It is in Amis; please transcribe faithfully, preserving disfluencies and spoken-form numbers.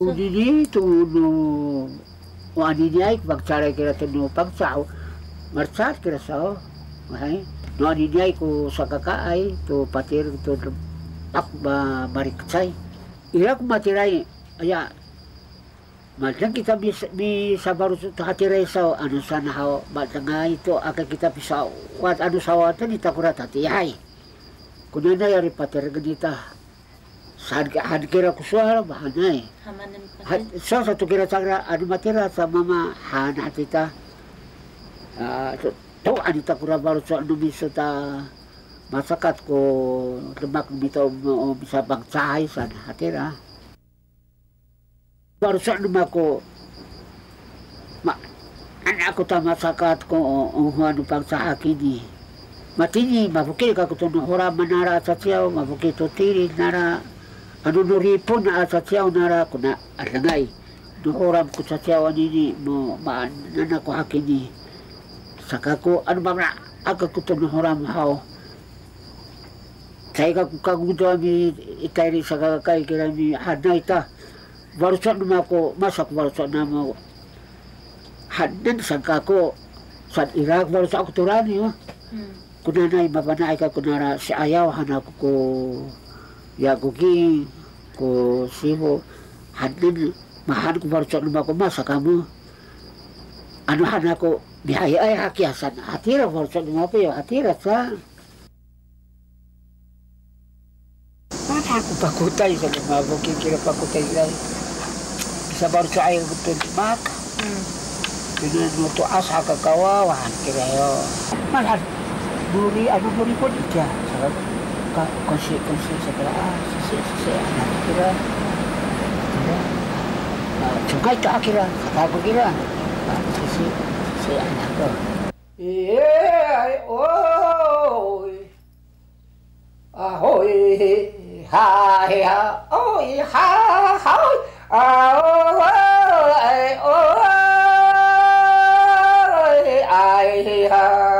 Onini to no, o aniniay ko fangcalay kira to no Pangcah, malecad kira saw. Hay. No aniniay ko sakakaay to patireng to, ak ma-, marikecay. Ira ko matiraay, aya, madeng kita mis-, misafaloco' to hatiraay saw, ano saan haw, madengay to, aka kita pisawad, ano sawaden ita kora tatiihay. Konanay ari patirengen ita. Saan ka, han kira ko sowal, mahaenay. Hamanen Ha, pati. Sowal sato kira cangra, ano matira sa mama, han hatira. A, to, to, ano ita kora faloco' no miso ta macakat ko demak no mita o, o misaPangcahay saan hatira. Faloco' no mako, ma, ano ako ta macakat ko, o, o hoan no Pangcah hakini. Matini, mafokil kako to no Holam nara a caciyaw, mafokil to tilid nara, ano no Ripon a caciyaw nara, kona adengay. No Holam ko caciyaw anini, mo, maan ako hakini. Sa kako, ano mamala' ako to no Holam haw. Caay kako kangodo a mi, itayri sakakaay kira mi, hanay ta. Faloco' no mako, masa ko faloco' namo. Hanen saan kako, saan ira ko faloco' ako to raan yo. Hmm. Konanay mafana'ay kako nara si'ayaw han ako ko, ya ko king, ko sifo. Hanen, mahaen ko faloco' no mako masa kamo. Ano han ako, mihayay hakiya saan. Hatira ko faloco' no mako yo, hatira sa. Mana ko pakotay sa, mafokil kira pakotay ira. Safaloco'ay ko to demak. Hmm. Kina no to'as a kakawaw han kira yo. Mana nori, ano nori ko diya. Saka, ka, konsi, konsi sa kira, a, sisi, sisi, ano kira. Kira. A, congkay to a kira, saka ko kira. A, sisi, sisi, ano ko. Ih, ay, oy. Ahoy, hay, ha, oy, ha, hoy. Ahoy, oy, ay, ha.